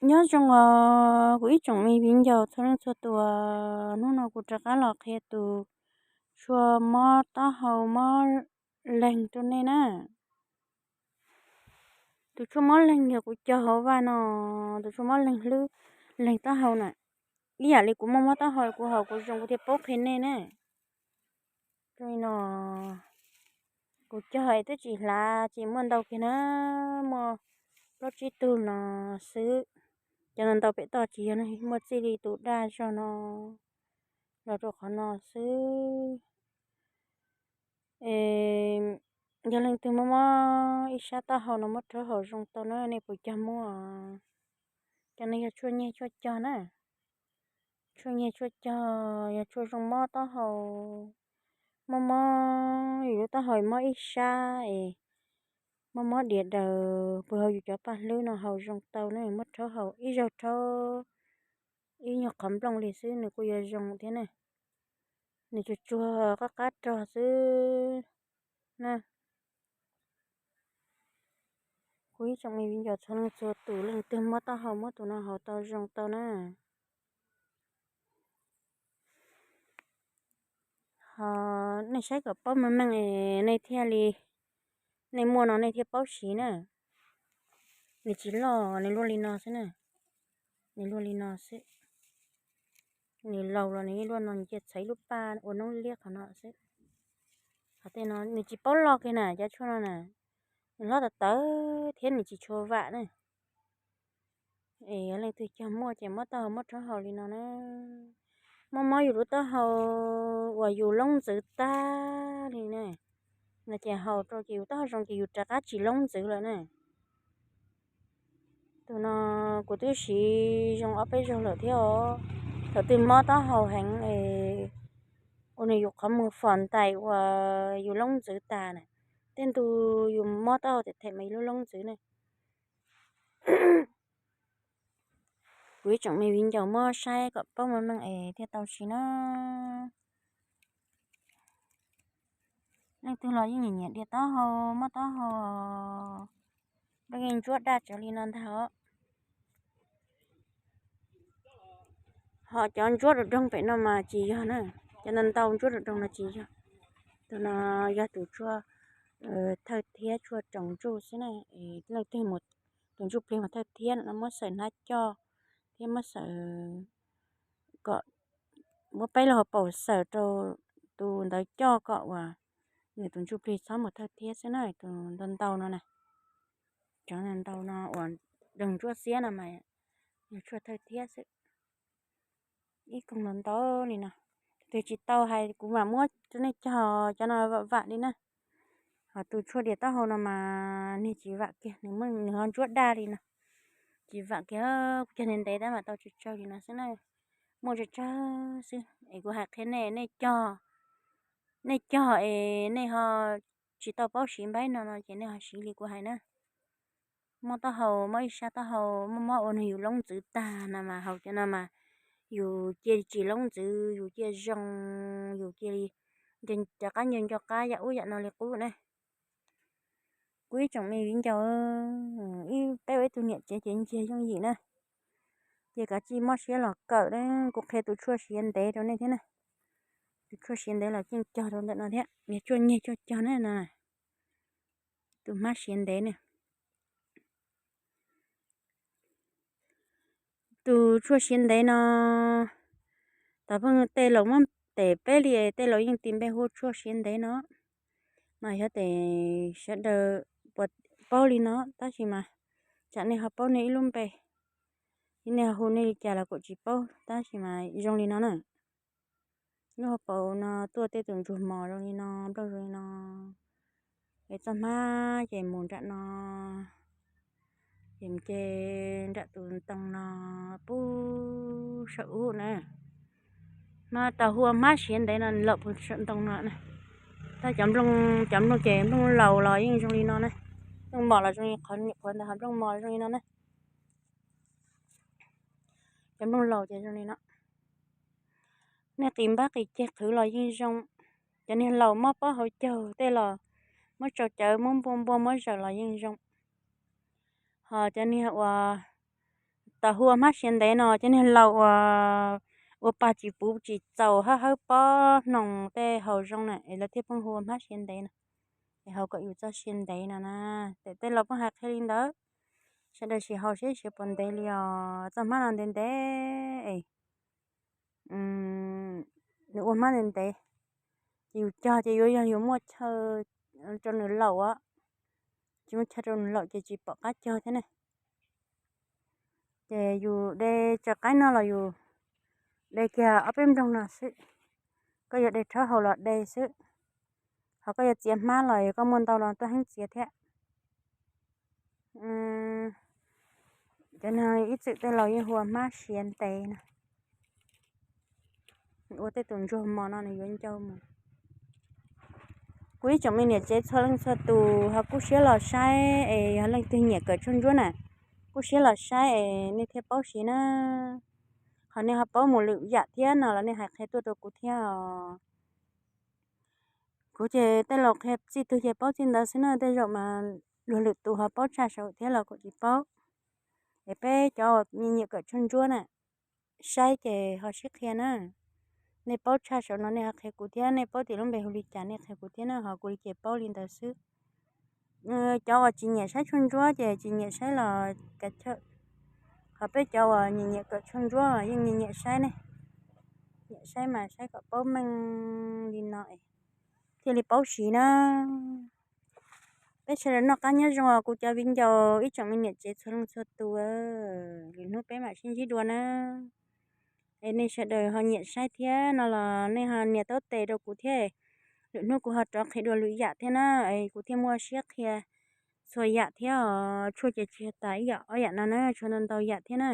Nyob zoo os kuv ib tsoom me viv ncaus txhua leej txhua tus, hnub no kuv rov qab los qhia tus tshuaj mob taub hau mob leeg rau nej na. Tus tshuaj mob leeg yog kuv cog hauv vaj no, tus tshuaj mob leeg hlwb, leeg taub hau na. Ib yam li kuv muaj mob taub hau kuv haus kuv zoo kuv thiaj paub qhia nej na. Li no kuv cog es twb tsis hlav ces muaj ntau kiag na, muaj plaub tsib tug no xwb. Cov ntau ntau pem toj tsis yog, muaj txij li tus daj zog no los rau qhov no xwb. Yog leej twg mob mob ib sab taub hau no muab rhaub haus zoo tau na, nej puas cog muaj? Cov no yog tshuaj nyiaj tshuaj cog na. Tshuaj nyiaj tshuaj cog yog tshuaj zoo mob taub hau, mob mob yus lub taub hau mob ib sab es mob mob diav daws, puag hauv yus cov paj hlwb no haus zoo tau na, muab rhaub haus ib zaug rhaub ib nyuag qhov nplooj li xwb nws kuj yuav zoo thiab na. Nws tsuag tsuag qab qab rog xwb na. Kuv ib tsoom me viv ncaus txhua leej txhua tus, leej twg mob taub hau muab tus no haus tau zoo tau na. Ho nej saib kom paub meej meej es nej thiaj li, nej muaj no nej thiaj paub siv na. Nws tsis loj, nws luaj li no xwb na. Nws luaj li no xwb. Nws laus los nws yeej luaj no, nws cia txhais ib lub paj ua noob liab qhov no xwb. Qhov tej no nws tsis paub loj kiag na, cov tshuaj no na. Nws hlob tawv tawv thiab nws tsis tshua vam na. Es yog leej twg cog muaj ces mob taub hau mob rhaub haus li no na, mob mob yus lub taub hau uas yus loob ntxwv tag li na, no ces haus rau ces yus taub hau zoo ces yus rov qab tsis loob ntxwv lawm na. Tus no kuv twb siv zoo ob peb zaug lawm thiab os. Thaum twg mob taub hau heev es ua nws yus qhov muag fom ntais uas yus loob ntxwv tas na, tej ntu yus mob taub hau them them mas yus lub loob ntxwv ne. Kuv ib tsoom me viv ncaus muab saib kom paub meej meej es thiaj tau siv na. Leej twg los yeej nyiam nyiam diav taub hau, mob taub hau, nplooj yeej ntsuab daj tsawv li no ntag os. Ho cov ntsuab rau doog pem no mas tsis yog na, cov ntau ntau ntsuab rau doog no tsis yog. Tus no yog tus tshuaj thawj thiab tshuaj tsoos ntsuj xwb na. Leej twg tus ntsuj plig mas thawj thiab no muab xaws hnab coj thiab muab xaws kom muab peb lub hauv paus xaws rau tus ntawd coj kom uas nws tus ntsuj plig txhob mus thawj thiab xwb na. Tus ntau ntau no na, cov ntau ntau no uas doog ntsuab xiab no mas yog tshuaj thawj thiab xwb. Ib koog ntau ntau li no, tus twg tsis tau hais kuv mam muab rau nej cog, cov no vam vam li na. Ho tus tshuaj diav taub hau no mas nws tsis vam kiag, nws ho ntsuab daj li no. Tsis vam kiag, kuv cog ntev ntev tab mam tau tsawg tsawg li no xwb na. Muaj tsawg tsawg xwb es kuv hais qhia nej, nej cog, nej cog es nej ho tsis tau paub siv npaib no no ces nej ho siv li kuv hais na. Mob taub hau, mob ib sab taub hau, mob mob ua nws yus loob ntxwv tag no mas haus cov no mas yus cia li tsis loob ntxwv, yus cia zoo, yus cia li rov qab nco nco qab yam ub yam no li qub na. Kuv ib tsoom me viv ncaus, ib peb ua ib tug niam tsev ces ntsiag yooj yim na. Ces kav tsij mob siab los kawm na, kuv qhia tus tshuaj siav ntev rau nej thiab na. Tus tshuaj siav ntev los yeej cog rau ntawm no thiab, niag tshuaj nyiag tshuaj cog na no. Tus hmab siav ntev na. Tus tshuaj siav ntev no, thaum pheej tej laus muab tem peb li, tej laus yeej tis npe hu tshuaj siav ntev no. Mas xyov tes sawv daws puas paub li no, tab sis mas tsam nej ho paub nej ib lub npe, nej ho hu nej li cas los kuv tsis paub, tab sis mas zoo li no na. Lub hauv paus no tuaj tej tus ntsuag mos zoo li no, nplooj zoo li no. Es txoj hmab ces mus nram no, ces mus ces nram tus ntoo no, pub saum ub na. Hmab tau hu ua hmab siav ntev no lawm puag saum ntoo no na. Tab cov nplooj, cov nplooj ces nplooj laus los yeej zoo li no na. Nplooj mos los zoo li qhov nyuam qhuav ntawd, ho nplooj mos zoo li no na. Cov nplooj laus ces zoo li no. Nej qis npab qis ceg qhwv los yeej zoo. Cov niag laus mob pob hauv caug tej los muab tsau cawv muab npua npua muab zawm los yeej zoo. Ho cov niag uas tau hu ua hmab siav ntev no ces niag laus uas ua pa tsis puv tsis txaus hawb hawb pob hnoos tej haus zoo na es lawv thiaj pheej hu ua hmab siav ntev no, es haus kom yus txoj sia ntev no na. Ces tej laus pheej hais qhia li ntawd, sawv daws sim haus seb siav puas ntev li os, txoj hmab no ntev ntev es nws ua hmab ntev ntev, ces yus cog ces yuav yog yus muaj chaw rau nws laum, tsis muaj chaw rau nws laum ces tsis pom qab cog thiab ne. Ces yus de tsaws qaib no los yus de kiag ob peb nroog no xwb, koj yuav de rhaub haus los de xwb, ho koj yuav txiav hmab los yog koj muaj ntau los tuaj heev txiav thiab. Cov no ib txwm tej laus yeej hu ua hmab siav ntev no. Ua tej tus ntsuag mos no nws yuav ncau mus. Kuv ib tsoom me niam tsev txhua leej txhua tus ho kub siab los saib es yog leej twg nyiam kawm tshuaj ntsuab na, kub siab los saib es nej thiaj paub siv na. Ho nej ho paub mus lwm yam thiab no los nej hais qhia tuaj rau kuv thiab os. Kuv ces tej laus qhia txij twg ces paub txij ntawd xwb na, tej zaum mas luag lwm tus ho paub tshaj saum thiab los kuv tsis paub. Es peb cov uas nyiam kawm tshuaj ntsuab na, saib ces ho sib qhia na. Nej paub tshaj saum no nej ho qhia kuv thiab, nej paub tias lub npe hu li cas nej qhia kuv thiab na, ho kuv li ces paub li ntawd xwb. Cov uas tsis nyiam saib tshuaj ntsuab ces tsis nyiam saib los kav chawj, ho peb cov uas nyiam nyiam kawm tshuaj ntsuab yeej nyiam nyiam saib ne. Nyiam saib mas saib kom paub meej li no thiaj li paub siv na. Peb sawv daws noj qab nyob zoo os kuv cov viv ncaus ib tsoom me niam tsev txhua leej txhua tus, lwm hnub peb mam sib ntsib dua na. Es nej sawv daws ho nyiam saib thiab no los nej ho nias taub tes rau kuv thiab, lwm hnub kuv ho rov qhia dua lwm yam thiab na, es kuv thiaj muaj siab qhia txhua yam thiab os. Tshuaj ces tsis tas ib yam ob yam no na, tshuaj ntau ntau yam thiab na.